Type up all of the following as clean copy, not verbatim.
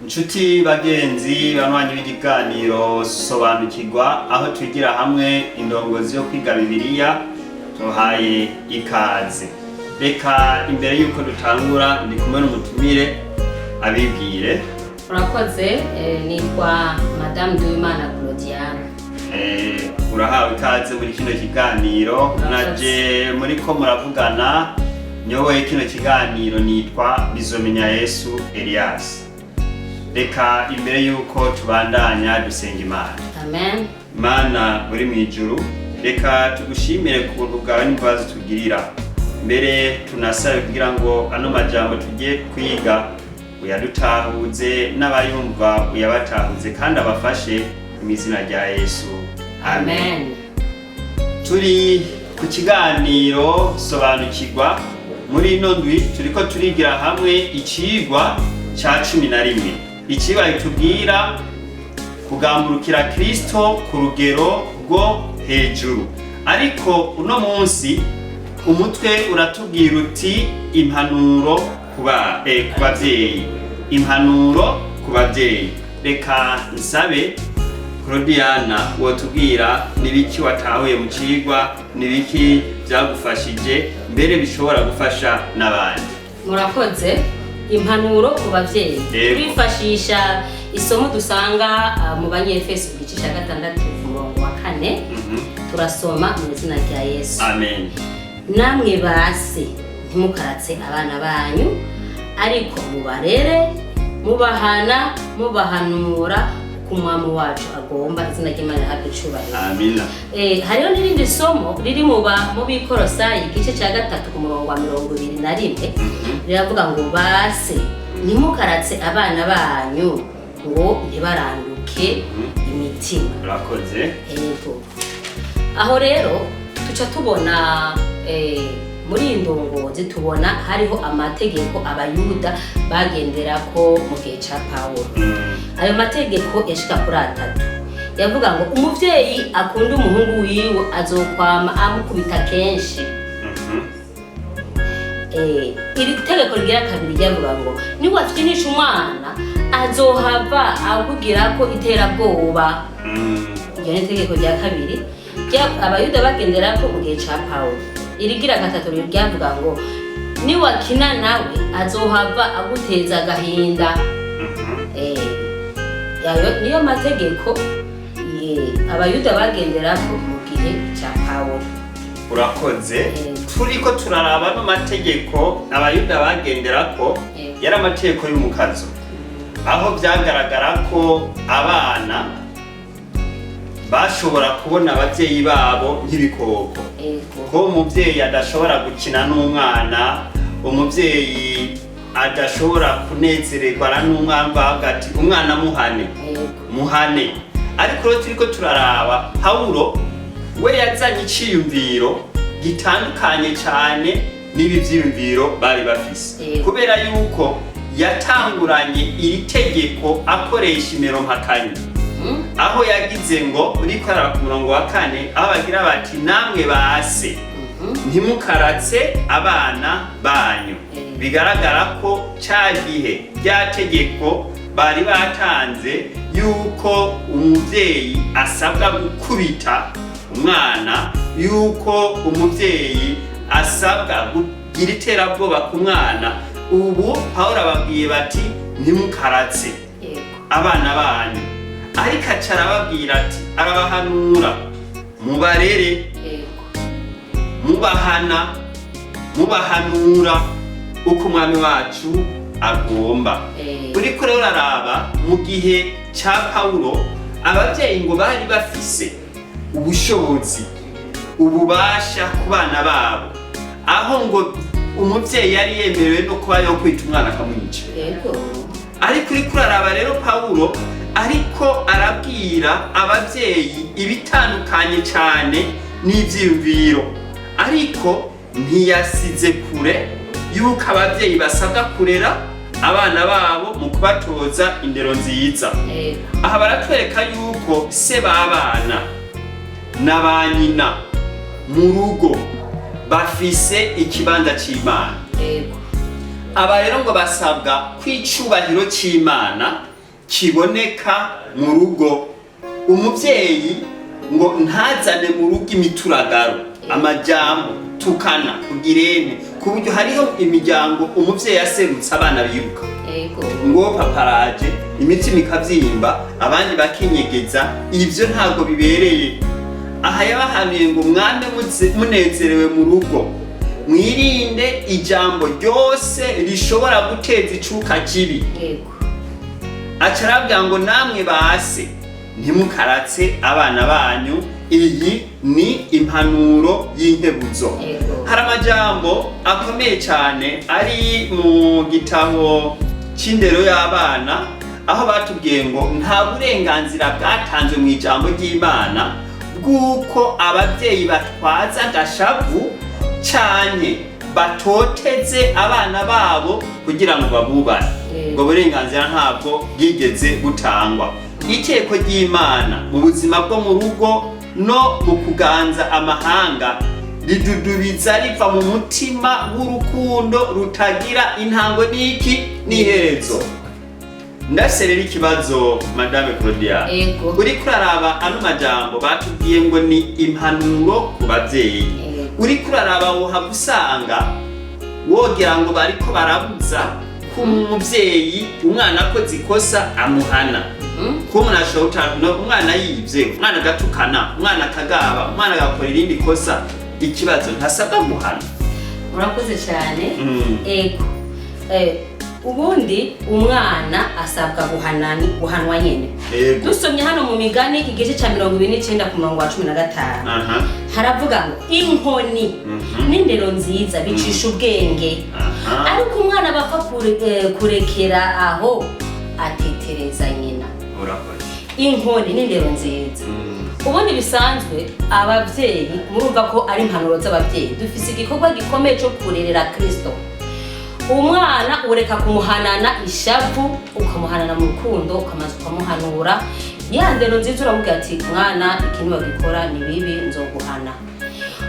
Nshuti bagenzi banywanyi b'ikiganiro Sobanukirwa, aho twigira hamwe indongozi yo kwiga Bibiliya, tuhaye ikaze. Reka imbere y'uko dutangura, ndi kumwe n'umutumire, abibwire. Urakoze, nitwa Madamu Duwimana Claudiane. Urahawe ikaze muri kino kiganiro. Murakoze. Naje muriko muravugana, nyoboye kino kiganiro, nitwa Bizomenya Yesu Elias. Reka imbere y'uko tubandanya dusenga Imana. Amen. Mana uri mu ijuru, reka tugushimire ku buntu bwawe n'imbabazi tugirira. Mbere tunasabe kugira ngo ano majambo tugiye kwiga uyadutahuze, n'abayumva uyabatahuze kandi abafashe, mu izina rya Yesu, amen. Amen. Turi ku kiganiro Sobanukirwa. Muri ino ndwi turiko turigira hamwe icigwa ca 11, icigwa kitubwira kugamburukira Kristo ku rugero rwo hejuru. Ariko uno munsi umutwe uratubwira uti: "Impanuro ku bavyeyi." Impanuro ku bavyeyi. Reka nsabe Claudiana, wotubwira nibiki watahuye mu cigwa, nibiki byagufashije, mbere bishobora gufasha n'abandi? Murakoze. Impanuro ku bavyeyi. Yego. Twifashisha isomo dusanga mu Banyefeso, igice cya 6, ku murongo wa 4. Turasoma mu izina rya Yesu. Amen. Namwe base, ntimukaratse abana banyu, ariko mubarere, mubahana, mubahanura uko Umwami wacu agomba. Izina ry'Imana rihabwe icubahiro. Amina. Hariho n'irindi somo riri mu Bikorosayi, igice cya 3, ku murongo wa 21. Riravuga ngo: "Base, ntimukaratse abana banyu ngo ntibaranduke imitima." Urakoze. Yego. Aho rero tuca tubona, muri iyi ndongozi tubona hariho amategeko Abayuda bagenderako mu gihe ca Pawulo. Ayo mategeko yashika kuri atatu. Yavuga ngo umuvyeyi akunda umuhungu wiwe azokwama amukubita kenshi. Iri tegeko rigira kabiri ryavuga ngo niwafyinisha umwana azohava akugirako iterabwoba. Iryo ni itegeko rya kabiri Abayuda bagenderako mu gihe ca Pawulo. Irigira gatatu ryavuga ngo niwakina nawe azohava aguteza agahinda. Ayo niyo mategeko Abayuda bagenderako mu gihe ca Pawulo. Urakoze. Yego. Turiko turaraba no mategeko Abayuda bagenderako, yari amategeko y'umukazo, aho vyagaragara ko abana bashobora kubona abavyeyi babo nk'ibikoko, ko umuvyeyi adashobora gukina n'umwana, umuvyeyi adashobora kunezererwa n'umwana, bavuga ati: "Umwana muhane." Muhane. Ariko rero turiko turaraba Pawulo, we yazanye iciyumviro gitandukanye cyane n'ibi vyiyumviro bari bafise, kubera yuko yatanguranye iri tegeko akoresha imero mpakanyi, aho yagize ngo, uriko araba ku murongo wa 4, aho bagira bati: "Namwe base, ntimukaratse abana banyu." Bigaragara ko ca gihe rya tegeko bari batanze yuko umuvyeyi asabwa gukubita umwana, yuko umuvyeyi asabwa kugira iterabwoba ku mwana, ubu Pawulo ababwiye bati: "Ntimukaratse abana banyu." Ariko aca arababwira ati, arabahanura: "Mubarere, mubahana, mubahanura uko Umwami wacu agomba." Uriko rero uraraba mu gihe ca Pawulo, abavyeyi ngo bari bafise ubushobozi, ububasha ku bana babo, aho ngo umuvyeyi yari yemerewe no kuba yokwita umwana akamwica. Ariko uriko uraraba rero, Pawulo ariko arabwira abavyeyi ibitandukanye cane n'ivyiyumviro, ariko ntiyasize kure yuko abavyeyi basabwa kurera abana babo mu kubatoza indero nziza. Aha baratwereka yuko se b'abana na ba nyina mu rugo bafise ikibanza c'Imana. Aba rero ngo basabwa kw'icubahiro c'Imana. Kiboneka mu rugo. Umubyeyi ngo ntazane mu rugo imituragaro, amajambo, tukana kugirene, ku buryo hariho imiryango umubyeyi aserutse abana biruka ngo paparaje, imitima ikabyimba, abandi bakinyegeza. Ibyo ntabwo bibereye. Aha yabahanuye ngo mwame munezerewe mu rugo, mwirinde ijambo ryose rishobora guteza icuka kibi. Aca arabwira ngo namwe base ntimukaratse abana banyu. Iyi ni impanuro y'inkebuzo. Hari amajambo akomeye cyane ari mu gitabo c'indero y'abana, aho batubwiye ngo nta burenganzira bwatanzwe mu ijambo ry'Imana bw'uko ababyeyi batwaza agashavu canke batoteze abana babo kugira ngo babubahe. Ubwo burenganzira ntabwo bwigeze butangwa. Iteko ry'Imana mu buzima bwo mu rugo no mu kuganza amahanga ridudubiza riva mu mutima w'urukundo rutagira intango n'iki n'iherezo. Ndafise rero ikibazo, Madame Claudia. Ego. Uriko uraraba ano majambo batubwiye ngo ni impanuro ku bavyeyi. Uriko uraraba wohava usanga wogira ngo bariko barabuza ko umuvyeyi umwana akoze ikosa amuhana, kuko umuntu ashobora umwana yivye, umwana agatukana, umwana akagaba, umwana agakora irindi kosa, ikibazo ntasabwa guhana? Murakoze cyane. Ego. Ubundi umwana asabwa guhanwa nyene. Dusomye hano mu Migani igice ca 29 ku murongo wa 15, haravuga ngo inkoni n'indero nziza bicisha ubwenge, ariko umwana bapfa kurekera aho atetereza nyina. Urakoze. Inkoni n'indero nziza. Ubundi bisanzwe ababyeyi, murumva ko ari impanuro z'ababyeyi, dufise igikorwa gikomeye cyo kurerera Kristo. Umwana ureka kumuhanana ishavu, ukamuhanana mu rukundo, ukamaze ukamuhanura ya ndero nziza, uramubwira ati: "Mwana, iki niwagikora ni bibi, nzoguhana."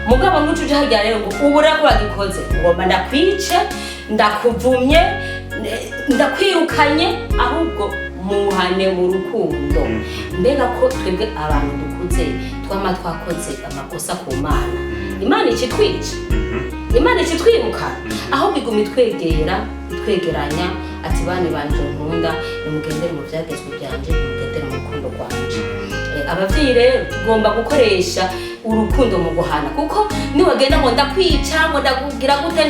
Mugabo ntuce uje harya rero ngo ubura ko wagikoze, ngomba ndakwice, ndakuvumye, ndakwirukanye. Ahubwo muhane mu rukundo. Mbega ko twebwe abantu dukuze twama twakoze amakosa ku Mana, Imana ikitwica? Imana ikitwiruka? Ahubwo iguma itwegera, itwegeranya, ati: "Bane banje nkunda, nimugendere mu byagezwe byanje, nimugendere mu rukundo rwanje." Abavyeyi rero tugomba gukoresha urukundo mu guhana, kuko niwagenda ngo ndakwica, ngo ndakugira gute,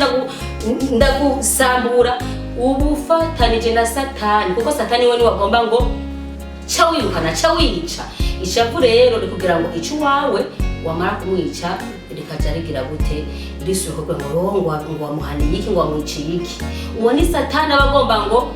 ndagusambura, uba ufatanije na Satani, kuko Satani we niwe agomba ngo ca wirukana, ca wica. Ishavu rero rikugira ngo ica uwawe, wamara kumwica rikaja rigira gute? Risuka ngo ngo ngo wamuhaniye iki, ngo wamwiciye iki. Uwo ni Satani, aba agomba ngo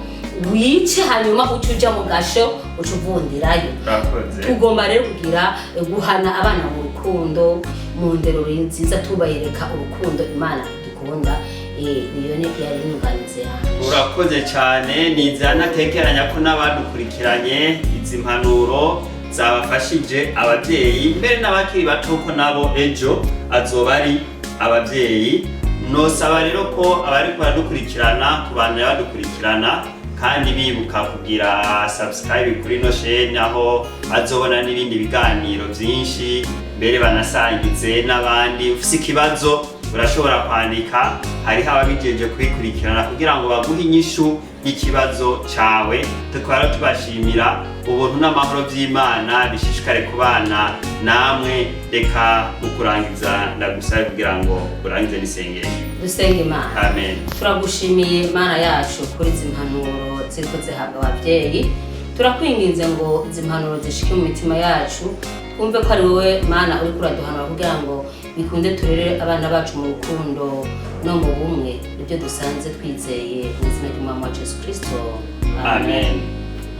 wice, hanyuma uce uja mu gasho, uce uvundirayo. Urakoze. Tugomba rero kugira guhana abana mu rukundo, mu ndero nziza, tubayereka urukundo Imana idukunda. Niyo ni yari inyunganizi yanjye. Urakoze cyane. Nizera ntatekeranya ko n'abadukurikiranye izi mpanuro zabafashije, ababyeyi mbere n'abakiri bato, ko nabo ejo azoba ari ababyeyi. Nosaba rero ko abariko baradukurikirana kubandanya badukurikirana, kandi bibuka kugira subscribe kuri ino chaîne, aho bazobona n'ibindi biganiro byinshi, mbere banasangize n'abandi. Ufise ikibazo urashobora kwandika, hariho ababijeje kubikurikirana kugira ngo baguhe inyishu y'ikibazo cawe. Tukaba rero tubashimira. Ubuntu n'amahoro by'Imana bishishikare kubana namwe. Reka mu kurangiza ndagusabe kugira ngo urangize n'isengesho. Dusenga Imana. Amen. Turagushimiye Mana yacu kuri izi mpanuro ziriko zihabwa ababyeyi. Turakwinginze ngo izi mpanuro zishike mu mitima yacu, twumve ko ari wowe Mana uriko uraduhanura kugira ngo bikunde turere abana bacu mu rukundo no mu bumwe. Ibyo dusanze twizeye mu izina ry'Umwami wacu Yesu Kristo. Amen.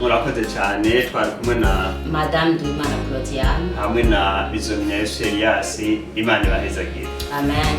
Murakoze cyane. Twari kumwe na Madame Duwimana Claudiane hamwe na Bizomya Yesu Elias. Imana ibahezagire. Amen.